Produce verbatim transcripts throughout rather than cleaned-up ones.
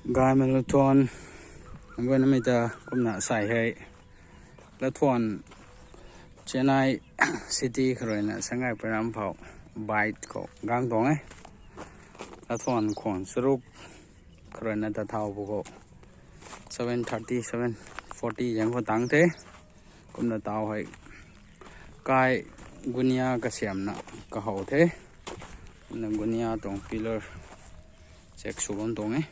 Gaymei lathuan, nang guaynamei ta kumna sai hei. Lathuan Chennai city khou ruina Sangaipuiram phou bike khou gang tuang e. Lathuan khwan charuk khou ruina ta thau bu khou seven thirty, seven forty zang khou tang the. Kumna tau hei kai gunia kasiamna kahow the. Kumna gunia tuang pillar check sw bam tuang e.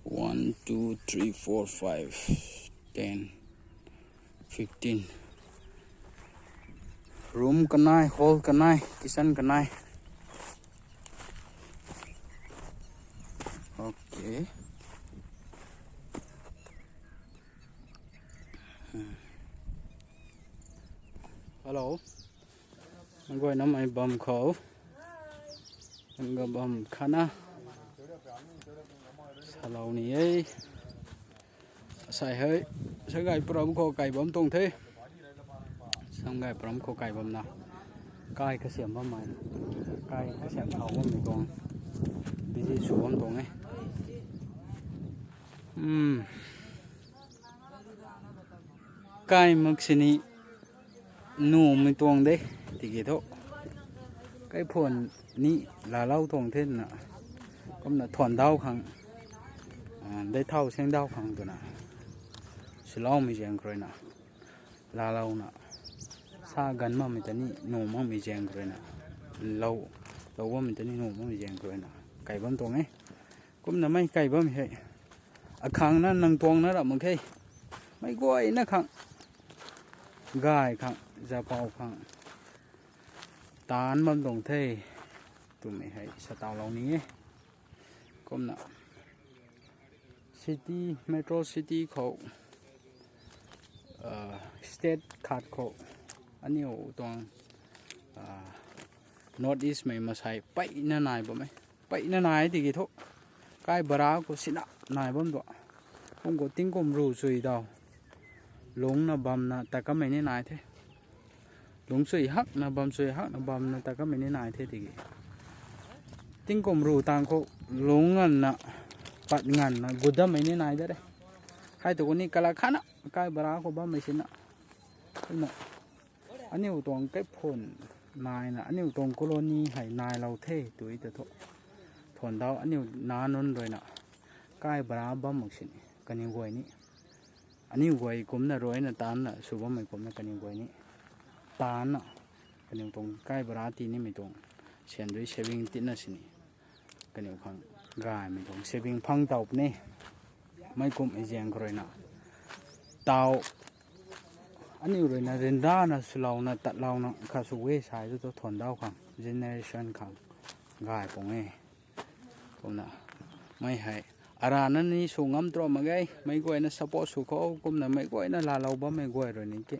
One, two, three, four, five, ten, fifteen. Room kanei, hall kanei, kitchen kanei. Okay. Hello. Nang guaynamei bam khou. Nang ga bam khana. Salou ni e. Sai hei. Sangaipuiram khou kai bam tuang the. Sangaipuiram khou kai bamna. Kai kasiam bammei. Kai kasiam thau bammei tuang. Busy sw bam tuang e. Hmm. Kai mak sini numei tuang de, tiki thu. Kaiphun ni laalou tuang the na. Kumna thuan dau khang, dei thau seng dau khang twna. Swloumei zaeng khou ruina. Laalouna. Sa ganv makmei ta ni nu makmei zaeng khou ruina. Lou, lou bammei ta ni nu makmei zaeng khou ruina. Kai bam tuang e. Kumna mei kai bam hei. Akhang na nang tuang na rap mak khe. Mei guayna khang. Gay khang, zapou khang. Taanc bam tuang the. Twmei hei satawlou ni e. Kumna. City, metro city khou. State khat khou. Aniu tuang North East mei masei peyna nai bam e. Peyna nai tiki thu. Kai bara khou sina nai bam tu. Kum khou tingkum ru chui daw. Lungcna bamna ta kamei ni nai the. Lungc chui hakna bam chui hakna bamna ta kamei ni nai the tiki. Tingkum ru tang khou lungc nganvna, pat nganvna, gutdammei ni nai de re. Hei tu kuni kala khana, kai bara khou bammei sina. Kumna, aniu tuang kaiphun naina, aniu tuang colony hei nailou the, tui ta thu. Thuan dau aniu nac nunc ruina, kai bara bam mak sini, kaniw guay ni. Aniu guay kumna ruina taancna, sw bammei kumna kaniw guay ni. Taancna, kaniw tuang kai bara tii nimei tuang, sian dui saving titna sini. Kaniw khang gaymei tuang saving phang taw puni. Mei kumhmei zaeng khou ruina. Taw, aniu ruina ryanrana swlouna tatlouna kha sw e sai tu thu thuan dau khang, generation khang gay pung e. Kumna, mei hei, arana ni sw ngam tuang mak ge, mei guayna support sw khou, kumna mei guayna laalou bammei guay rui ni ki.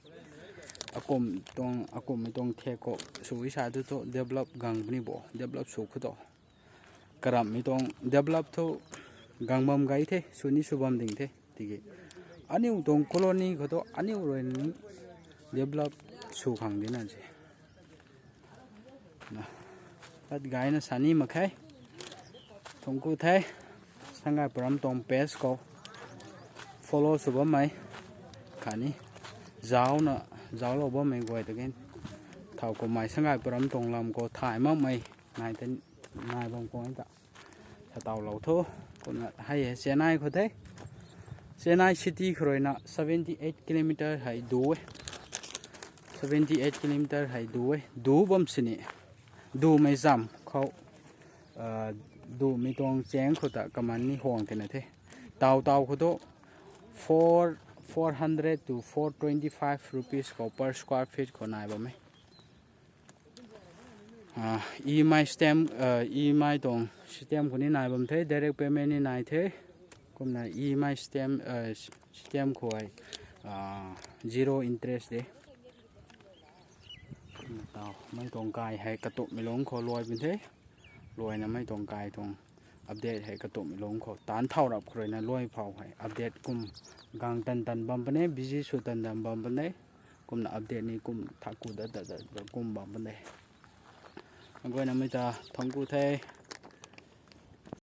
Akum tuang, akummei tuang thek khou sw e sai tu thu develop gang puni bo, develop sw khou tu. Karamhmei tuang develop thu gang bam gay the, sw ni sw bam ding the, tiki. Aniu tuang colony khou tu, aniu rui ni develop sw khang dina se. Tat gayna sa ni mak khe. Thungc ku the, Sangaipuiram tuang page khou follow sw bammei khatni zaucna, zauclou bammei guay ta ken. Thau kummei Sangaipuiram tuang lam khou thay makmei nai bam khwan ta. Satawlou thu, kumna hei e Chennai khou the. Chennai city khou ruina seventy eight kilometer hei du e. Seventy eight kilometer hei du e. Du bam sini. Dumei zam khou, dumei tuang chaeng khou ta kaman ni huang tina the. Taw taw khou tu four, four hundred to four twenty five rupees khou per square feet khou nai bam e. EMI system, EMI tuang system khou ni nai bam the, direct payment ni nai the. Kumna EMI system, system khou hei zero interest de. Taw, mei tuang kai hei katumhmei lungc khou luai pun the. Luaina mei tuang kai tuang update hei katumhmei lungc khou taanc thau rap khou ruina luai phou hei update kum gang tan tan bam pune, busy sw tan tan bam pune. Kumna update ni kum thaku dat dat dat kum bam pun de. Aguayna mei ta thangc ku the.